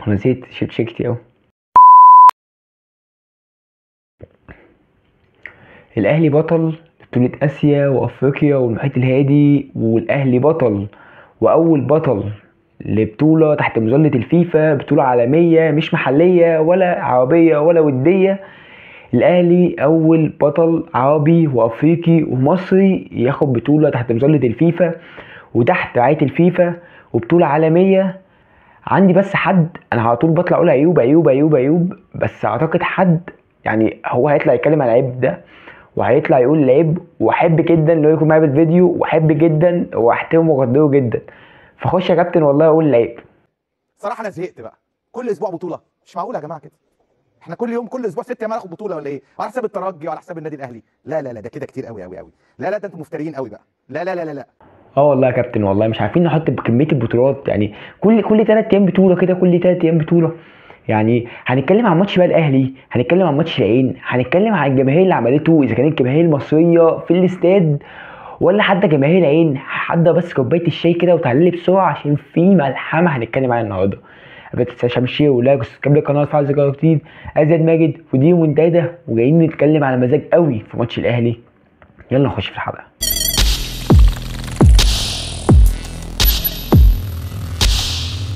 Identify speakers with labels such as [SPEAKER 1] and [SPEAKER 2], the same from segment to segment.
[SPEAKER 1] انا نسيت، شربت شاي كتير قوي. الاهلي بطل بطولة اسيا وافريقيا والمحيط الهادي، والاهلي بطل واول بطل لبطولة تحت مظلة الفيفا، بطولة عالمية مش محلية ولا عربية ولا ودية. الاهلي اول بطل عربي وافريقي ومصري ياخد بطولة تحت مظلة الفيفا وتحت رعاية الفيفا وبطولة عالمية. عندي بس حد انا على طول بطلع اقول عيوب عيوب عيوب عيوب، بس اعتقد حد يعني هو هيطلع يتكلم على العيب ده وهيطلع يقول العيب، واحب جدا لو يكون معايا بالفيديو، واحب جدا واحترمه واقدره جدا. فخش يا كابتن والله اقول العيب.
[SPEAKER 2] صراحة انا زهقت بقى، كل اسبوع بطوله، مش معقول يا جماعة كده. احنا كل يوم كل اسبوع 6 ايام هناخد بطوله ولا ايه؟ على حساب الترجي وعلى حساب النادي الاهلي. لا لا لا، ده كده كتير قوي قوي قوي. لا لا، ده انتوا مفتريين قوي بقى. لا لا لا لا لا.
[SPEAKER 1] اه والله يا كابتن، والله مش عارفين نحط بكمية البطولات، يعني كل 3 ايام بطوله كده، كل 3 ايام بطوله. يعني هنتكلم عن ماتش بقى الاهلي، هنتكلم عن ماتش العين، هنتكلم عن الجماهير اللي عملته، اذا كانت الجماهير المصرية في الاستاد ولا حتى جماهير العين. حضر بس كوباية الشاي كده وتعالي لي بسرعة عشان في ملحمة هنتكلم عنها النهارده. ما تنساش تعمل share و like و subscribe للقناة وتفعل زر الجرس. ازيد ماجد ودي منتدى، وجايين نتكلم على مزاج قوي في ماتش الاهلي. يلا نخش في الحلقة.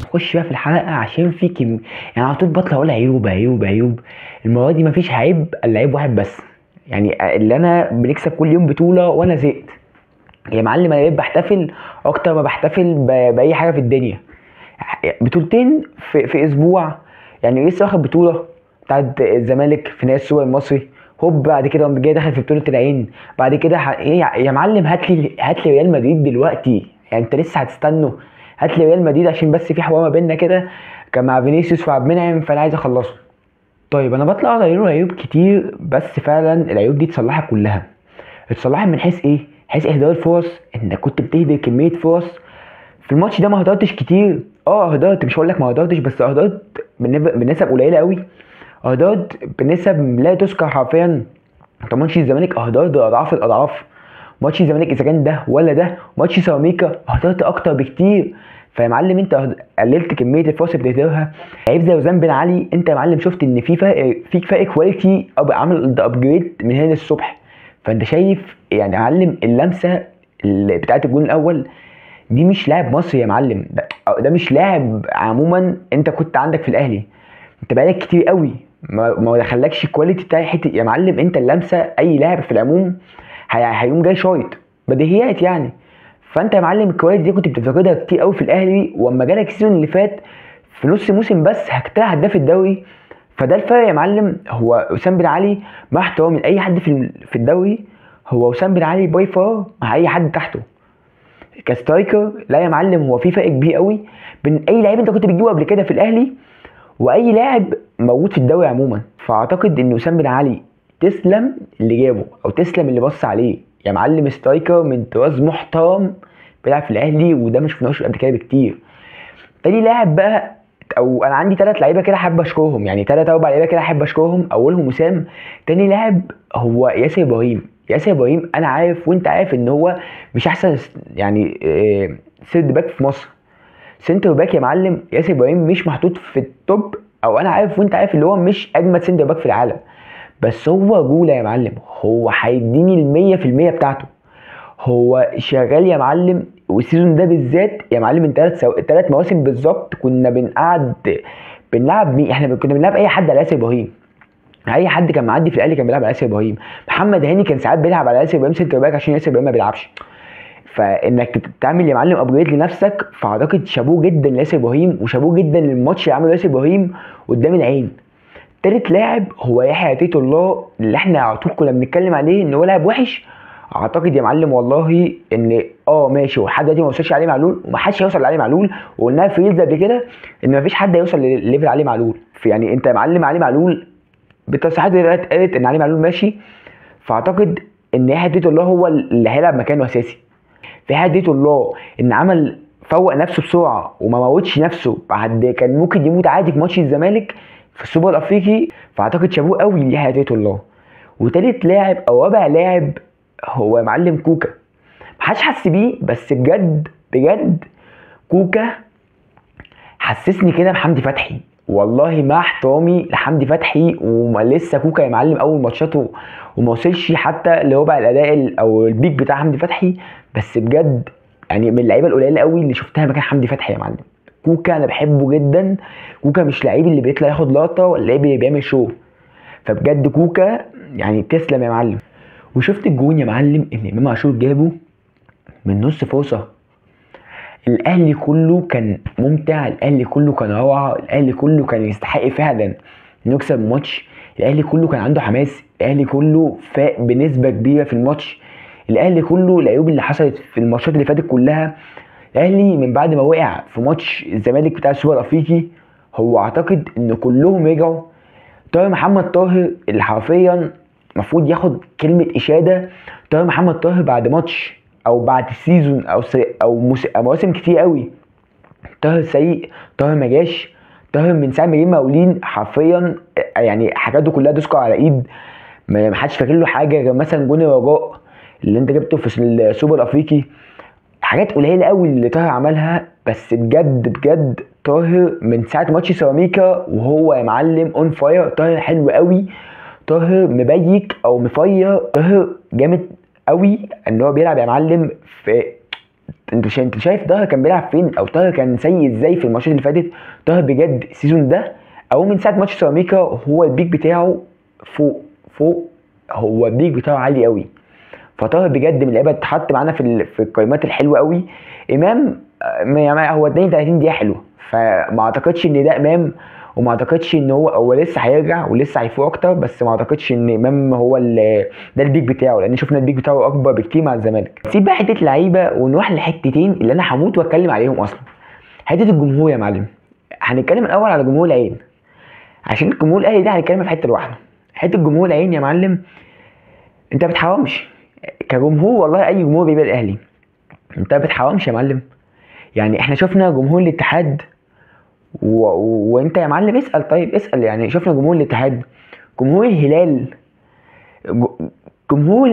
[SPEAKER 1] نخش بقى في الحلقة عشان في كم يعني على طول بطلع اقول عيوب عيوب عيوب. المرة دي مفيش عيب الا عيب واحد بس، يعني اللي انا بنكسب كل يوم بطوله وانا زهقت يا معلم. انا بقيت بحتفل اكتر ما بحتفل باي حاجة في الدنيا. بطولتين في اسبوع، يعني لسه واخد بطوله بتاعت الزمالك في نهائي السوبر المصري، هوب بعد كده قمت جاي داخل في بطوله العين، بعد كده ايه يا معلم؟ هات لي ريال مدريد دلوقتي، يعني انت لسه هتستنوا؟ هات لي ريال مدريد عشان بس في حوار ما بيننا كده كان مع فينيسيوس وعبد المنعم، فانا عايز اخلصه. طيب انا بطلع اقول عيوب كتير، بس فعلا العيوب دي اتصلحت كلها. اتصلحت من حيث ايه؟ حيث اهدار الفرص، انك كنت بتهدر كمية فرص في الماتش ده. ما هدرتش كتير، هدرت، مش هقول لك ما هدرتش، بس هدرت بنسب قليله قوي، هدرت بنسب لا تذكر حرفيا. طب ماتش الزمالك هدرت اضعاف الاضعاف، ماتش الزمالك اذا كان ده ولا ده، ماتش سيراميكا هدرت اكتر بكتير. فيا معلم انت قللت كمية الفرص اللي بتهدرها. عيب زي وسام بن علي، انت يا معلم شفت ان في فرق، في فرق quality، عامل upgrade من هنا للصبح. فانت شايف يعني يا معلم اللمسة اللي بتاعت الجون الاول دي مش لاعب مصري يا معلم، ده مش لاعب عموما. انت كنت عندك في الاهلي انت بقالك كتير قوي ما دخلكش ال quality بتاع حتة يا معلم. انت اللمسة اي لاعب في العموم هيقوم جاي شايط بديهيات يعني. فانت يا معلم ال quality دي كنت بتفتقدها كتير قوي في الاهلي، واما جالك ال season اللي فات في نص موسم بس هتطلع هداف الدوري. فده الفرق يا معلم. هو وسام بن علي مع احترامي لاي حد في الدوري، هو وسام بن علي by far مع اي حد تحته ك striker. لا يا معلم، هو في فرق كبير قوي بين اي لعيب انت كنت بتجيبه قبل كده في الاهلي واي لاعب موجود في الدوري عموما. فاعتقد ان وسام بن علي تسلم اللي جابه او تسلم اللي بص عليه يا معلم. striker من طراز محترم بيلعب في الاهلي، وده مش شفناهوش قبل كده بكتير. تاني لاعب بقى، او انا عندي 3 لعيبة كده حابب اشكرهم، يعني 3 4 لعيبة كده حابب اشكرهم. اولهم وسام، تاني لاعب هو ياسر ابراهيم. ياسر ابراهيم انا عارف وانت عارف ان هو مش احسن يعني third back في مصر، center back يا معلم. ياسر ابراهيم مش محطوط في ال top، او انا عارف وانت عارف اللي هو مش اجمد center back في العالم، بس هو رجوله يا معلم، هو هيديني 100% بتاعته. هو شغال يا معلم، وال season ده بالذات يا معلم من 3 مواسم بالظبط كنا بنقعد بنلعب مين؟ احنا كنا بنلعب اي حد على ياسر ابراهيم، اي حد كان معدي في الاهلي كان بيلعب على ياسر ابراهيم. محمد هاني كان ساعات بيلعب على ياسر ابراهيم center back عشان ياسر ابراهيم ما بيلعبش. فانك تعمل يا معلم upgrade لنفسك، فاعتقد شابوه جدا لياسر ابراهيم، وشابوه جدا للماتش اللي عمله ياسر ابراهيم قدام العين. تالت لاعب هو يحيى عطية الله، اللي احنا على طول كنا بنتكلم عليه ان هو لاعب وحش. اعتقد يا معلم والله ان ماشي، ولحد دلوقتي ما وصلش علي معلول، ومحدش هيوصل لعلي معلول، وقلناها في reels قبل كده ان مفيش حد هيوصل لل level علي معلول. يعني انت يا معلم علي معلول بالتصريحات اللي اتقالت ان علي معلول ماشي، فاعتقد ان يحيى عطية الله هو اللي هيلعب مكانه اساسي. في يحيى عطية الله ان عمل فوق نفسه بسرعة وما موتش نفسه بعد كان ممكن يموت عادي في ماتش الزمالك في السوبر الافريقي، فاعتقد شابوه قوي ليحيى عطية الله. وتالت لاعب او رابع لاعب هو معلم كوكا، محدش حس بيه بس بجد بجد كوكا حسسني كده بحمدي فتحي، والله مع احترامي لحمدي فتحي، ولسه كوكا يا معلم اول ماتشاته وما وصلش حتى لربع الاداء او ال peak بتاع حمدي فتحي، بس بجد يعني من اللعيبة القليلة قوي اللي شفتها مكان حمدي فتحي يا معلم. كوكا انا بحبه جدا، كوكا مش لعيب اللي بيطلع ياخد لقطة ولا لعيب اللي بيعمل show، فبجد كوكا يعني تسلم يا معلم. وشفت الجون يا معلم اللي امام عاشور جابه من نص فرصة، الاهلي كله كان ممتع، الاهلي كله كان روعه، الاهلي كله كان يستحق فعلا انه يكسب الماتش، الاهلي كله كان عنده حماس، الاهلي كله فاق بنسبة كبيرة في الماتش، الاهلي كله العيوب اللي حصلت في الماتشات اللي فاتت كلها، الاهلي من بعد ما وقع في ماتش الزمالك بتاع السوبر الافريقي هو اعتقد ان كلهم رجعوا. طاهر محمد طاهر اللي حرفيا المفروض ياخد كلمة اشاده، طاهر محمد طاهر بعد ماتش او بعد season او مواسم كتير قوي طاهر سيء، طاهر ما جاش، طاهر من ساعة ما جه مقاولين حرفيا يعني حاجاته كلها تذكر على ايد، ما حدش فاكر له حاجة غير مثلا جون الرجاء اللي انت جبته في السوبر الافريقي، حاجات قليله قوي اللي طاهر عملها. بس بجد بجد طاهر من ساعة ماتش سيراميكا وهو يا معلم on fire، طاهر حلو قوي، طاهر مبيك او مفير، طاهر جامد قوي ان هو بيلعب يا معلم في انت شايف طاهر كان بيلعب فين او طاهر كان سيء ازاي في الماتشات اللي فاتت. طاهر بجد ال season ده او من ساعة ماتش سيراميكا هو ال peak بتاعه فوق فوق، هو ال peak بتاعه عالي قوي. فطاهر بجد من اللعيبة اتحط معانا في القائمات الحلوة قوي. امام يعني هو 32 دقيقة حلوة، فما اعتقدش ان ده امام، وما اعتقدش ان هو لسه هيرجع ولسه هيفوق اكتر، بس ما اعتقدش ان امام هو ده ال peak بتاعه، لان شفنا ال peak بتاعه اكبر بكتير مع الزمالك. سيب بقى حتة لعيبة ونروح لحتتين اللي انا هموت واتكلم عليهم اصلا. حتة الجمهور يا معلم، هنتكلم الاول على جمهور العين، عشان الجمهور الاهلي ده هنتكلم في حتة لوحده. حتة جمهور العين يا معلم، انت ما بتحرمش كجمهور، والله اي جمهور بيبقى الاهلي انت ما بتحرمش يا معلم. يعني احنا شفنا جمهور الاتحاد وانت يا معلم اسال، طيب اسال، يعني شفنا جمهور الاتحاد، جمهور الهلال، جمهور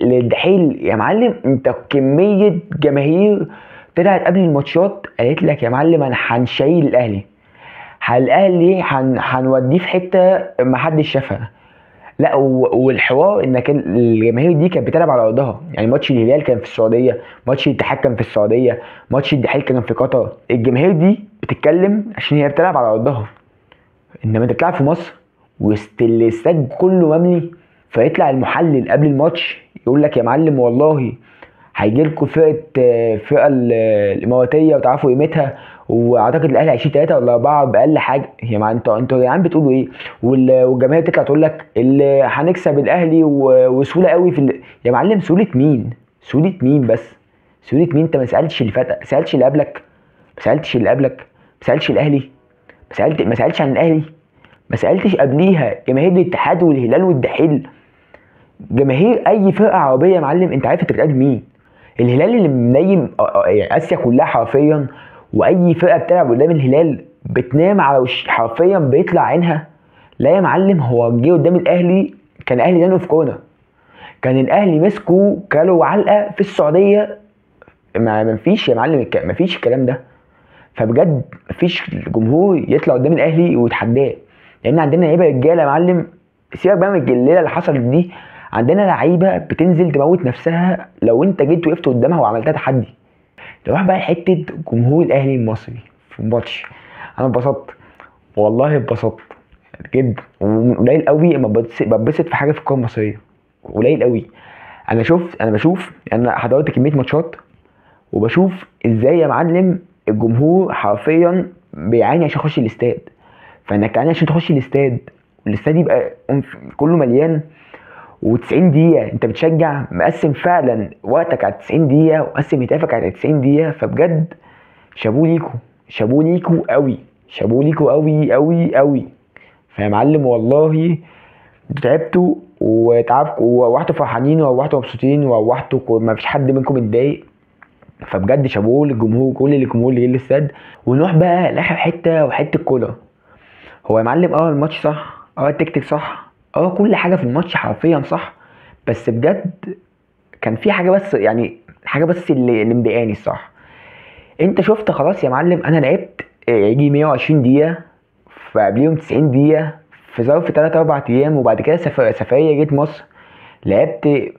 [SPEAKER 1] الدحيل يا معلم. انت كمية جماهير طلعت قبل الماتشات قالت لك يا معلم انا هنشيل الاهلي، الاهلي هنوديه في حتة ما حدش شافها. لا والحوار ان كان الجماهير دي كانت بتلعب على ارضها، يعني ماتش الهلال كان في السعودية، ماتش الاتحاد كان في السعودية، ماتش الدحيل كان في قطر. الجماهير دي بتتكلم عشان هي بتلعب على ارضها، انما انت بتلعب في مصر وسط الاستاد كله مملي، فيطلع المحلل قبل الماتش يقول لك يا معلم والله هيجي لكم فرقه الاماراتية وتعرفوا قيمتها، واعتقد الاهلي هيشيل 3 ولا 4 باقل حاجة. يا معلم انتوا يا جدعان بتقولوا ايه؟ والجماهير تطلع تقول لك اللي هنكسب الاهلي وسهولة قوي في يا معلم سهولة مين؟ سهولة مين بس؟ سهولة مين؟ انت ما سالتش اللي فات، ما سالتش اللي قبلك، ما سالتش اللي قبلك، ما سالتش الاهلي، ما سالتش عن الاهلي، ما سالتش قبليها جماهير الاتحاد والهلال والدحيل، جماهير اي فرقه عربية يا معلم. انت عارف انت بتقابل مين؟ الهلال اللي منيم اسيا كلها حرفيا، واي فرقه بتلعب قدام الهلال بتنام على وش حرفيا، بيطلع عينها. لا يا معلم، هو جه قدام الاهلي كان الاهلي دانه في كورنر، كان الاهلي مسكوا كلوا علقه في السعودية. ما فيش يا معلم، ما فيش الكلام ده. فبجد مفيش جمهور يطلع قدام الاهلي ويتحداه، لان عندنا لعيبة رجاله يا معلم. سيبك بقى من الليلة اللي حصلت دي، عندنا لعيبة بتنزل تموت نفسها لو انت جيت وقفت قدامها وعملتها تحدي. نروح بقى لحته جمهور الاهلي المصري في الماتش. انا اتبسطت والله، اتبسطت جدا، وقليل قوي اما بتبسط في حاجة في الكورة المصرية، قليل قوي. انا بشوف، انا حضرت كمية ماتشات وبشوف ازاي يا معلم الجمهور حرفيا بيعاني عشان يخش الاستاد. فانك تعاني عشان تخش الاستاد والاستاد يبقى كله مليان و90 دقيقة انت بتشجع، مقسم فعلا وقتك على 90 دقيقة ومقسم هتافك على 90 دقيقة. فبجد شابوه ليكو، شابوه ليكو قوي، شابوه ليكو قوي قوي قوي. فيا معلم والله انتوا تعبتوا وتعبكوا وروحتوا فرحانين وروحتوا مبسوطين وروحتوا ما فيش حد منكم اتضايق. فبجد شابوه للجمهور، كل الجمهور اللي جه الاستاد. ونروح بقى لاخر حتة، وحتة كولر. هو يا معلم الماتش صح، التكتيك صح، كل حاجة في الماتش حرفيا صح، بس بجد كان في حاجة بس، يعني حاجة بس اللي مضايقاني الصح. انت شفت خلاص يا معلم، انا لعبت يجي 120 دقيقة، فقبليهم 90 دقيقة في ظرف 3 4 ايام، وبعد كده سفرية جيت مصر لعبت.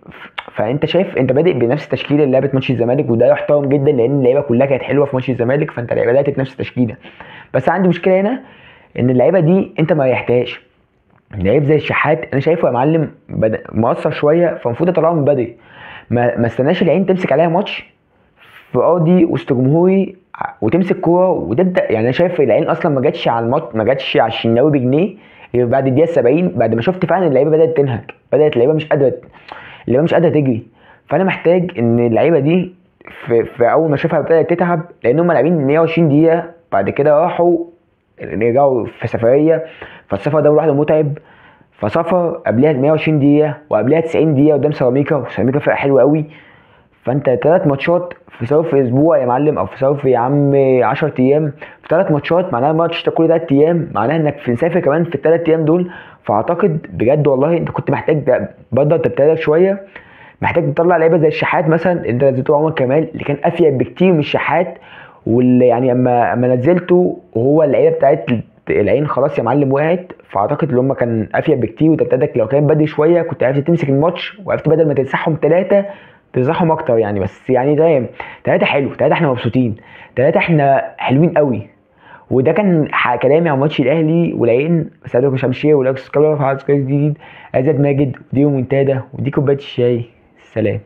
[SPEAKER 1] فانت شايف انت بادئ بنفس التشكيلة اللي لعبت ماتش الزمالك، وده يحترم جدا لان اللعيبة كلها كانت حلوة في ماتش الزمالك، فانت بدات بنفس التشكيلة. بس عندي مشكلة هنا ان اللعيبة دي انت ما ريحتهاش. لعيب زي الشحات انا شايفه يا معلم مقصر شوية، فالمفروض اطلعه من بدري، ما استناش العين تمسك عليها ماتش في ارضي وسط جمهوري وتمسك كورة وتبدا. يعني انا شايف العين اصلا ما جاتش على الماتش، ما جاتش على الشناوي بجنيه بعد الدقيقة 70، بعد ما شفت فعلا اللعيبة بدات تنهك، بدات اللعيبة مش قادرة، اللعيبة مش قادرة تجري. فانا محتاج ان اللعيبة دي في اول ما اشوفها بدات تتعب، لان هم لاعبين 120 دقيقة، بعد كده راحوا رجعوا في سفرية، فالسفر ده لوحده متعب، فسفر قبلها 120 دقيقة وقبلها 90 دقيقة قدام سيراميكا، وسيراميكا فرقه حلوة قوي. فانت 3 ماتشات في ظرف اسبوع يا معلم، او في ظرف يا عم 10 ايام، في 3 ماتشات، معناها ماتش ده كل 3 ايام، معناها انك في مسافر كمان في ال3 ايام دول. فاعتقد بجد والله انت كنت محتاج برضه تبتدي شوية، محتاج تطلع لعيبة زي الشحات مثلا، انت نزلته عمر كمال اللي كان افيد بكتير من الشحات، واللي يعني اما نزلته وهو اللعيبة بتاعت العين خلاص يا معلم وقعت. فاعتقد ان هم كان افيد بكتير، وتبتدك لو كان بدري شوية كنت عرفت تمسك الماتش، وعرفت بدل ما تنسحهم 3 تنصحهم اكتر يعني. بس يعني تمام، 3 حلو، 3 احنا مبسوطين، 3 احنا حلوين قوي. وده كان كلامي عن ماتش الاهلي والعين. بس عايز اقول لكم share و like subscribe في جديد. ازيد ماجد ودي منتدى ودي كوباية الشاي. سلام.